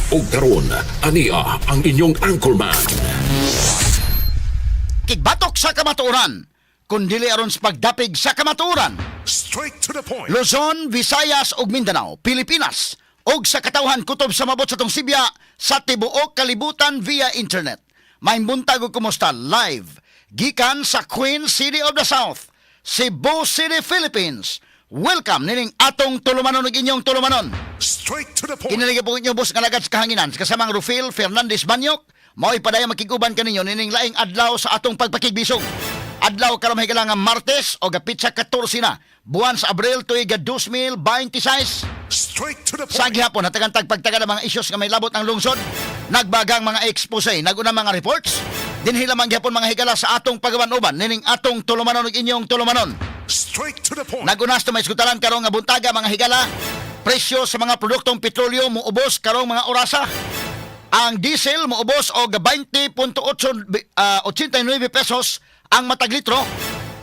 Ug karon, ania ang inyong anchorman. Kigbatok sa kamatuoran, kundili aron sa pagdapig sa kamatuoran. Straight to the point. Luzon, Visayas ug Mindanao, Pilipinas ug sa katawhan kutob sa mabot sa atong sibya sa tibuok kalibutan via internet. Maayong buntag ug kumusta live gikan sa Queen City of the South, Cebu City, Philippines. Welcome nining atong tulumanon ug inyong tulumanon. Straight to the point. Kini lagi po inyong boss nga alagad sa kahanginan kasamang Rufil Fernandez Banyok, mao'y padayong makig-uban kaninyo nining laing adlaw sa atong pagpakigbisog. Adlaw karon, mahigala, nga Martes o petsa 14 na buwan sa Abril tuig 2026. Straight to the Sa gihapon hatagan tag pagtaga ng mga isyos nga may labot ang lungsod, nagbagang mga expose, naguna mga reports. Dinhi lamang gihapon, mga higala, sa atong pagaban-uban nining atong tulumanon ug inyong tulumanon. Straight to the point. Nagunas to may iskutalan karong nga buntaga, mga higala. Presyo sa mga produktong petrolyo muubos karong mga orasa. Ang diesel muubos og 20.89 pesos ang matag litro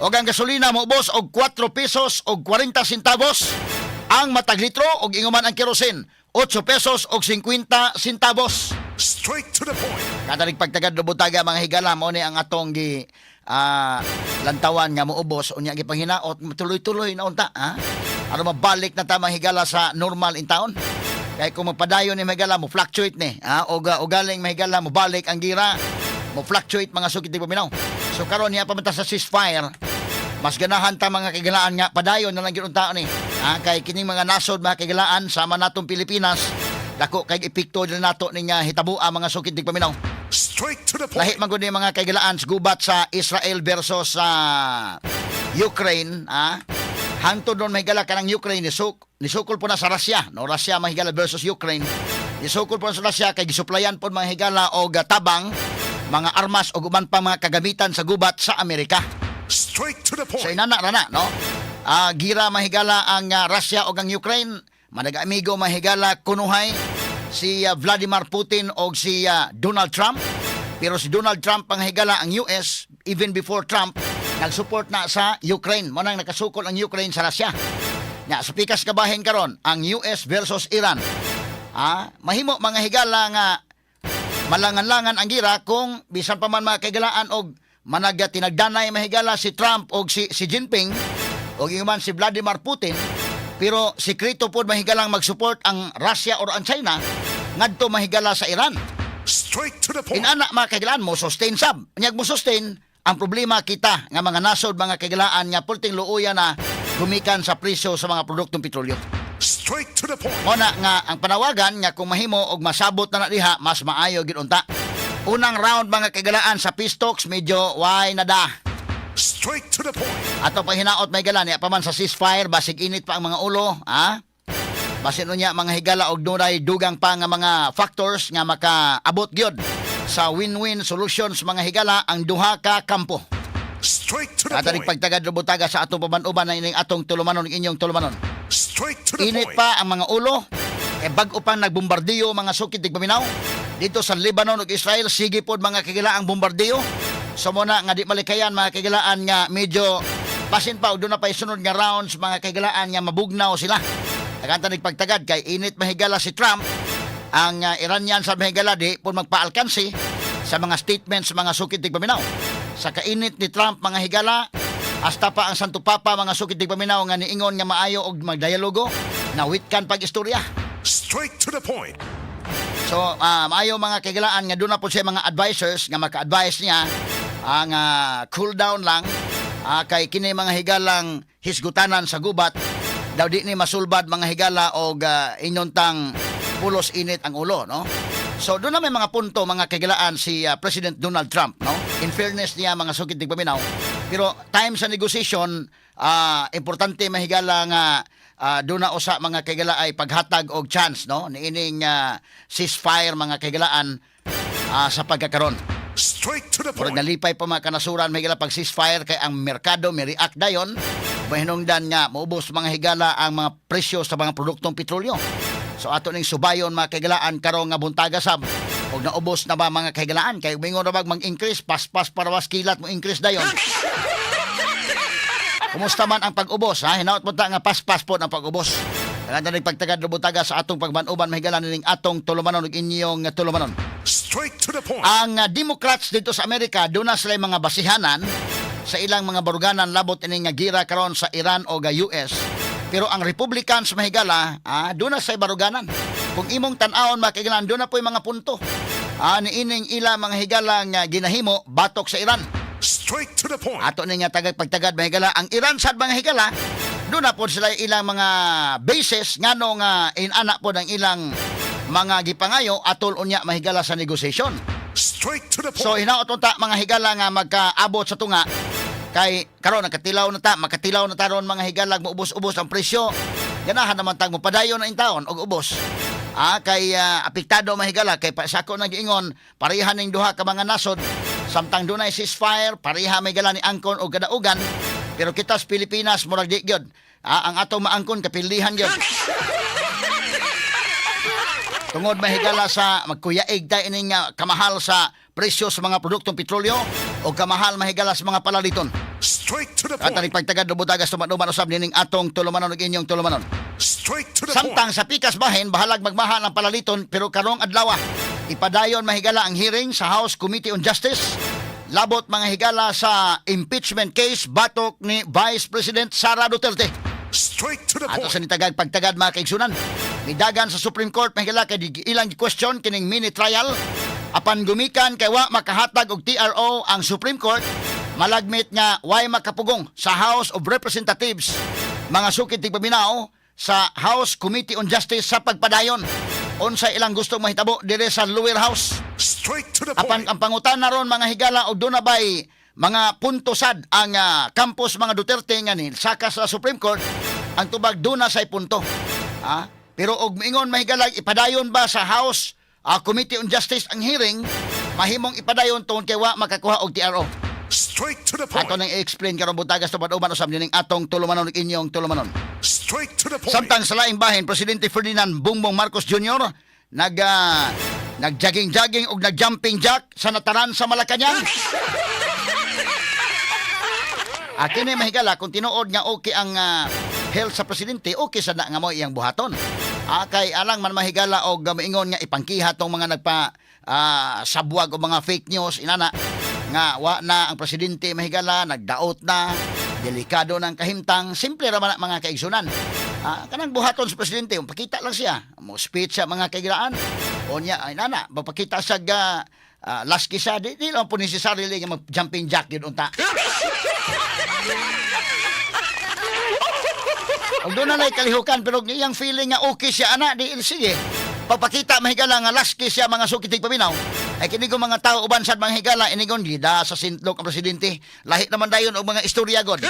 ug ang gasolina muubos og 4 pesos og 40 centavos ang matag litro ug ingon man ang kerosene, 8 pesos og 50 centavos. Straight to the point. Katarig pagtagad buntaga, mga higala, mao ni ang atong gi lantawan nga muubos unya gipanghinaot tuloy-tuloy na unta, ha. Aron mabalik na ta, mga higala, sa normal in town. Kay kung magpadayon ni, mga higala, mo fluctuate ni, ha, og ugaling, mga higala, mo balik ang gira, mo fluctuate, mga sukit paminaw. So karon niya pa man ta sa ceasefire, mas ganahan ta, mga kahigalaan, nga padayon na lang gyud unta ni. Ha, kay kining mga nasod, mga kahigalaan, sama natong Pilipinas, dako kay epekto din nato ning hitabua, mga sukit paminaw. Straight to the Lahi point. Man gud ni, mga kahigalaan, sa gubat sa Israel versus sa Ukraine, ah. Hangtod doon, mahigala, kanang Ukraine nisukol po na sa Russia, no? Russia, mahigala, versus Ukraine. Nisukol po na sa Russia kay gisuplayan po, mga higala, og tabang, mga armas og uban pa mga kagamitan sa gubat sa Amerika. Straight to the So point. inana ra na, no? Gira, mahigala, ang Russia og ang Ukraine, manag-amigo, mahigala, kunuhay si Vladimir Putin og si Donald Trump. Pero si Donald Trump ang higala, ang US even before Trump nag-support na sa Ukraine. Mo nang nakasukol ang Ukraine sa Russia. Nya sa pikas kabahin karon ang US versus Iran. Mahimo, mga higala, nga malangan-langan ang gira kung bisan pa man, mga kahigalaan, og manag tinagdanay, mahigala, si Trump og si Xi Jinping og ingon si Vladimir Putin, pero sekreto pod, mahigalang, mag-support ang Russia or ang China ngadto, mahigala, sa Iran. Straight to the point. Inana, mga kahigalaan, mo sustain sab. Unyag mo sustain ang problema kita nga mga nasod, mga kahigalaan, nga pulting luoya na gumikan sa presyo sa mga produktong petrolyo. Straight to the point. Mo na nga ang panawagan nga kung mahimo og masabot na na diha, mas maayo gid unta. Unang round, mga kahigalaan, sa peace talks medyo way na da. Straight to the point. Ato pang hinaot, may gala niya pa man sa ceasefire, basig init pa ang mga ulo, ha? Basin unya, mga higala, og dunay dugang pa nga mga factors nga makaabot gyud sa win-win solutions, mga higala, ang duha ka kampo. Straight to the Katarig point. pagtagad buntaga sa atong paban-uban na ining atong tulumanon, inyong tulumanon. Straight to the Init point. pa ang mga ulo. E bag-o pang nagbombardiyo, mga sukit tigpaminaw. Dito sa Lebanon ug Israel, sige pod, mga kagila, ang bombardiyo. So muna nga di malikayan, mga kagilaan, nga medyo basin pa og doon na pa isunod nga rounds, mga kagilaan, nga mabugnaw sila. Tagantang pagtagad kay init, mahigala, si Trump. Ang Iranian sa, mahigala, di po magpaalkansi sa mga statements, mga sukit tigpaminaw. Sa kainit ni Trump, mga higala, hasta pa ang Santo Papa, mga sukit tigpaminaw, nga niingon nga maayo og magdialogo, nawitkan pag istorya. Straight to the point. So, maayo, mga kagilaan, nga doon na po siya mga advisors nga maka-advise niya ang cool down lang, kay kini, mga higalang hisgutanan sa gubat daw di ni masulbad, mga higala, og inyon tang pulos init ang ulo, no? So doon na may mga punto, mga kagilaan, si President Donald Trump, no? In fairness niya, mga sukit tigpaminaw, pero time sa negotiation, importante, mahigala, nga doon na usa, mga kaigala, ay paghatag og chance, no, niining ceasefire, mga kaigalaan, sa pagkakaron. Straight to the Murag point. nalipay pa mga kanasuran, mahigala, pag ceasefire kay ang merkado may react dayon. Mahinungdan nga maubos, mga higala, ang mga presyo sa mga produktong petrolyo. So ato ning subayon, mga kahigalaan, karong nga buntaga sab og naubos na ba, mga kahigalaan, kay mingon ra bag mag-increase, paspas parawas kilat mo increase dayon. Kumusta man ang pag-ubos, ha? Hinaot mo ta nga paspas po ang pag-ubos. Daghan pagtagad, butaga, sa atong pagmanuban, mahigala, nining atong tulumanon ug inyong tulumanon. Straight to the point. Ang Democrats dito sa Amerika, doon na sila mga basihanan sa ilang mga baruganan labot ining nga gira karon sa Iran o ga US. Pero ang Republicans, mahigala, doon na sa baruganan. Kung imong tan-awon, makigalan, doon na po yung mga punto niining ila mga higala nga ginahimo batok sa Iran. Straight to the point. Ato ni nga tagag pagtagad, mahigala, ang Iran sad, mga higala, doon na po sila ilang mga bases ngano nga inana po ng ilang mga gipangayo atol unya, mahigala, sa negosyasyon. Straight to the point. So hinaot ta, mga higala, nga magkaabot sa tunga kay karon nakatilaw na ta, makatilaw na ta ron, mga higala, muubos-ubos ang presyo. Ganahan naman tag mopadayon na taon og ubos. Kay apektado, mahigala, kay pa, sako nag-ingon pareha ning duha ka mga nasod samtang dunay ceasefire, pareha may gala ni angkon og kadaugan, pero kita sa Pilipinas murag di gyud. Ang atong maangkon kapildihan gyud. Tungod, mahigala, sa magkuyaig ta ining kamahal sa presyo sa mga produktong petrolyo o kamahal, mahigala, sa mga palaliton. Straight to the At point. ang pagtagad, butaga, tumanuman usab nining atong tulumanon ug inyong tulumanon. Straight to the point. Samtang sa pikas bahin, bahalag magmahal ang palaliton, pero karong adlaw ipadayon, mahigala, ang hearing sa House Committee on Justice labot, mga higala, sa impeachment case batok ni Vice President Sara Duterte. Straight to the Ato point. sa nitagag pagtagad, mga kaigsunan. Midagan sa Supreme Court, mahigala, kay ilang question kining mini trial apan gumikan kay wa makahatag og TRO ang Supreme Court, malagmit nga way makapugong sa House of Representatives mga sukit tigpaminaw sa House Committee on Justice sa pagpadayon unsa ilang gusto mahitabo dire sa lower house. Straight to the Apan point. ang pangutana ron, mga higala, og duna bay mga punto sad ang campus mga Duterte nga ni saka sa Supreme Court, ang tubag duna say punto. Pero og miingon, mahigala, ipadayon ba sa House Committee on Justice ang hearing, mahimong ipadayon tungod kay wa makakuha og TRO. Straight to the point. Ato nang i-explain karon, butagas, tubad-uban usab nining atong tulumanon ug inyong tulumanon. Straight to the point. Samtang sa laing bahin, Presidente Ferdinand Bongbong Marcos Jr. Nag jogging-jogging og nag-jumping jack sa nataran sa Malacañang. Kini, mahigala, kung tinuod nga okay ang health sa presidente, okay sa na nga mo iyang buhaton. Kay alang man, mahigala, og maingon nga ipangkiha tong mga nagpa sabwag og mga fake news inana nga wa na ang presidente, mahigala, nagdaot na, delikado ng kahimtang. Simple ra man na, mga kaigsunan. Kanang buhaton sa presidente, pakita lang siya mo speech sa mga kaigraan o niya ay nana mapakita sa ga laski siya di lang po necessarily nga mag jumping jack yun unta. Og doon na lay kalihukan, pero iyang feeling nga okay siya ana, di sige. Pagpakita, mahigala, nga laski siya, mga sukitig paminaw. Ay kini ko mga tao uban sad, mga higala, inigon gida sa sintlok ang presidente. Lahi naman dayon og mga istorya god.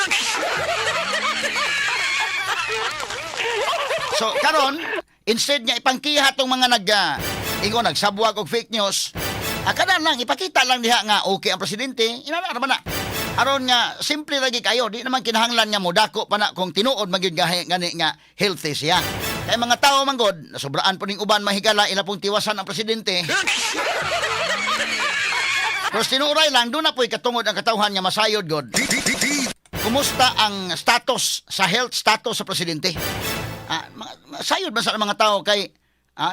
So karon, instead nga ipangkiha tong mga nag ingon nagsabwag og fake news, kada lang ipakita lang diha nga okay ang presidente, inana ra man na. Aron nga simple ra gyud kayo, di naman kinahanglan nga modako pa na kung tinuod man gyud gahi gani nga healthy siya. Kay mga tao man god, nasobraan po ning uban, mahigala, ila pong tiwasan ang presidente. Pero tinuray lang, doon na po'y katungod ang katawhan nga masayod god. D D D D Kumusta ang status sa health status sa presidente? Sayod ba sa mga tao kay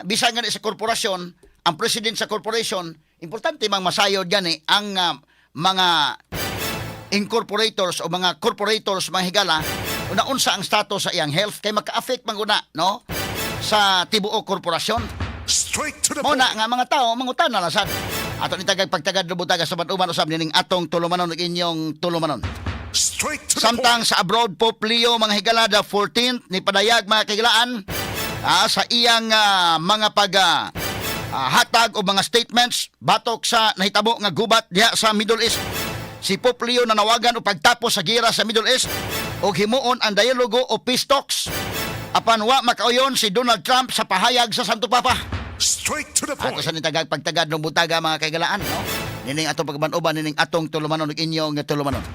bisan gani sa korporasyon, ang president sa corporation, importante mang masayod gani ang mga incorporators o mga corporators, mga higala, una unsa ang status sa iyang health kay maka-affect man guna, no, sa tibuok korporasyon. Straight to the Mao point. na nga mga tao mangutan na lang sad. Ato ni tagag pagtagad, butaga, sa uban usab nining atong tulumanon ug inyong tulumanon. Straight to the Samtang point. sa abroad, Pope Leo, mga higala, the 14th ni padayag, mga kahigalaan, sa iyang mga pag hatag o mga statements batok sa nahitabo nga gubat diha sa Middle East. Si Pope Leo nanawagan og pagtapos sa gira sa Middle East ug himuon ang dialogo o peace talks. Apan wa makauyon si Donald Trump sa pahayag sa Santo Papa. Straight to the Ato point. sa nitagag pagtagad ng butaga, mga kaigalaan, no? Nining atong pagbanuban, nining atong tulumanon ug inyong tulumanon.